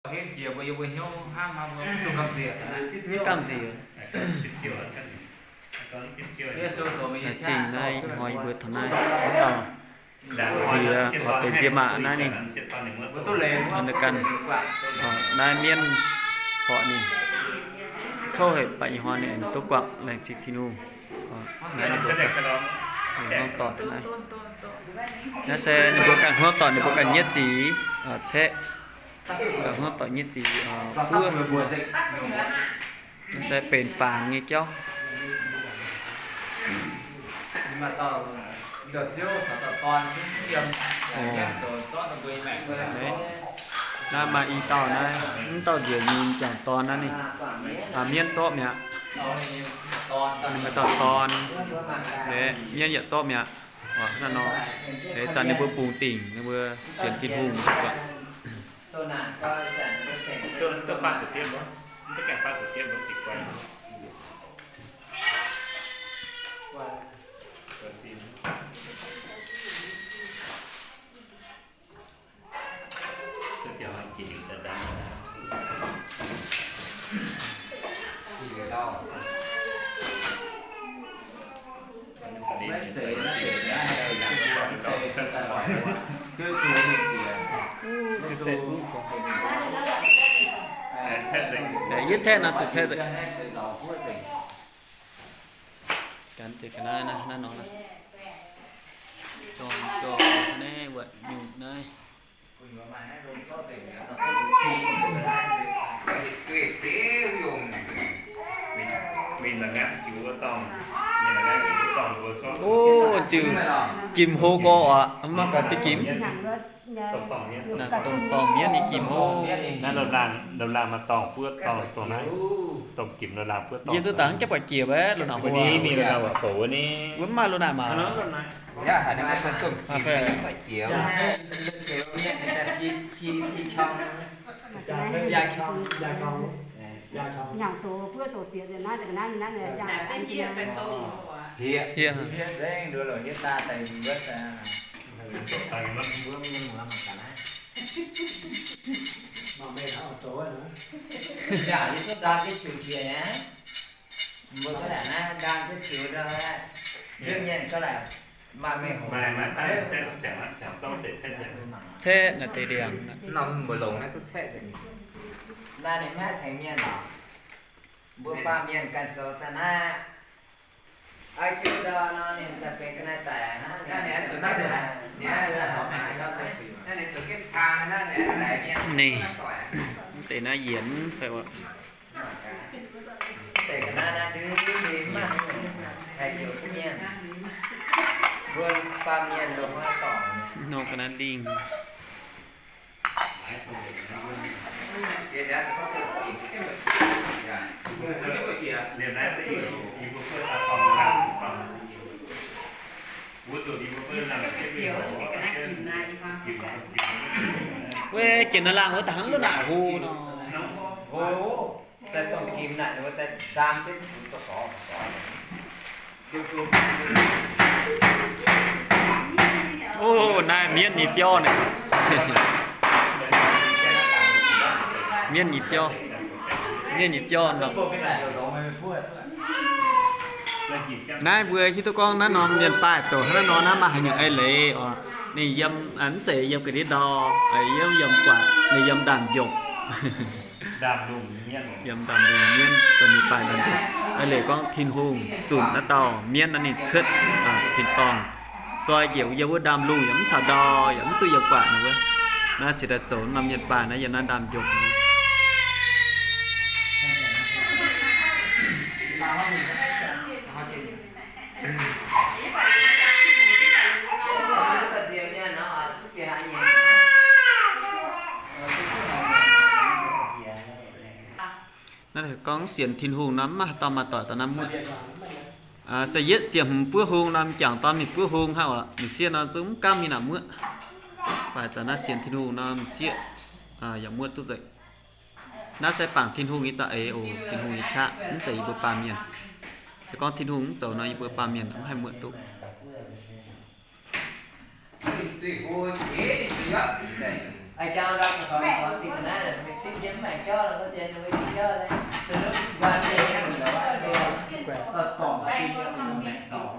Mv gamh nziex. Zingh naaiv ih hnoi yie mbuo taux naaiv wuov dauh nziex, deix nziex maac naaiv ninh, ganh, naaiv mienv horpc ninh, kouv haic, baac ih hnoi ninh duqv buatc laengz zingh Tin-Hungh. Naaiv ninh mbuo ganh hmuangv doic, naaiv se ninh mbuo ganh hmuangv doic ninh mbuo ganh nyietv ziex caeqv, hmuangv doic nyietv ziex buov. Naaiv se benx fangx nyei jauv. Naaiv maaih i dauh naaiv, mv dauh nziex nyei m'jangc dorn naaiv ninh, mienv zorqv mi'aqv. Ninh maaih dauh dorn, mienv yaac zorqv mi'aqv. Naaiv nor, ih zanc ninh mbuo bungx dingc ninh mbuo sienx Tin-Hungh. Yie caeqv nor zuqc caeqv nzengc. Ganh deix ga'naaiv naaiv, naaiv nor naaiv, jorm jorm naaiv, wuoqc nyutc naaiv. O, diuh gimh hlo gorx aqv, mv maaih gorx diuh gimh. Dongh dorngh mienv nyei gimh hlo. Naaiv loz-laangh maaih dorngh buov dorngh dongh naaiv. Dongh gimh loz-laangh buov dorngh. Yie zuqc dangh jiex buatc jiex wuov loz-naanc hlo. Mbuo mv maaih loz-naanc maah. Hnyangx doz buov doz ziex naaiv, naaiv, naaiv, naaiv, caeqv naaiv deix ndiangx. Naaiv ninh maiv haih tengx mienh lorqc. Mbuo baamh mienh ganh zoux daaih naaiv. Ai jiu ndau nor ninh daaih benx ga'naaiv daic hnangv. Ninh, deix naaiv yienx fai wuov. Deix ga'naaiv naaiv ndui mv maaih haih heuc duqv mienh. Mbuo baamh mienh longc haaix dorngc. Nor ga'naaiv lingh. Wuov jiex nor laangh wuov dangh loz naaic hlo nor. O, naaiv mienv nyei biauv naaiv. Mienv nyei biauv. Mienv nyei biauv nor. Naaiv mbuo hiuv duqv gorngv naaiv norm mienh daaih zoux hnangv naaiv nor, naaiv maaih haaix nyungc eix leiz oc. Ninh yiem, mv zeiz yiem ga'ndiev ndau, yiem, yiem guatc, ninh yiem ndaamv-njopc. Yiem ndaamv-lungh mienv, dongh mienh daaih ndaamv-njopc. Eix leiz gorngv Tin-Hungh zunc naaiv dauh mienv naaiv ninh cuotv tin-dorngh zoi njiec yiem wuov ndaamv-lungh yaac mv taux ndau, yaac mv duqv yiem guatc nor wuov. Naaiv cingx daaih zoux norm mienh daaih naaiv yiem naaiv ndaamv-njopc. Naaiv gorngv sienx Tin-Hungh nor, mv maaih haaix dauh maaih doic daaih naaiv muoqv. Se yietv ziepc hmz buov hung nor, m'jangc dorn ninh buov hung hnangv oc. Ninh sieqv nor zungv mv gaamv mingh naaic muoqv. Baac za'naaiv sienx Tin-Hungh nor, m'sieqv yaac muoqv duqv nzengc. Naaiv se bangc Tin-Hungh nyei za'eix oc. Tin-Hungh nyei qaqv mv zeiz yie mbuo baamh mienh. Se gorngv Tin-Hungh mv zoux nor, yie mbuo baamh mienh mv haih muoqv duqv. Jauv ndorm mv seix jiem mv maaih jauv nor, gorngv zien mbuo jauv, se gorngv mv guanh nyei, gorngv maengc dorh.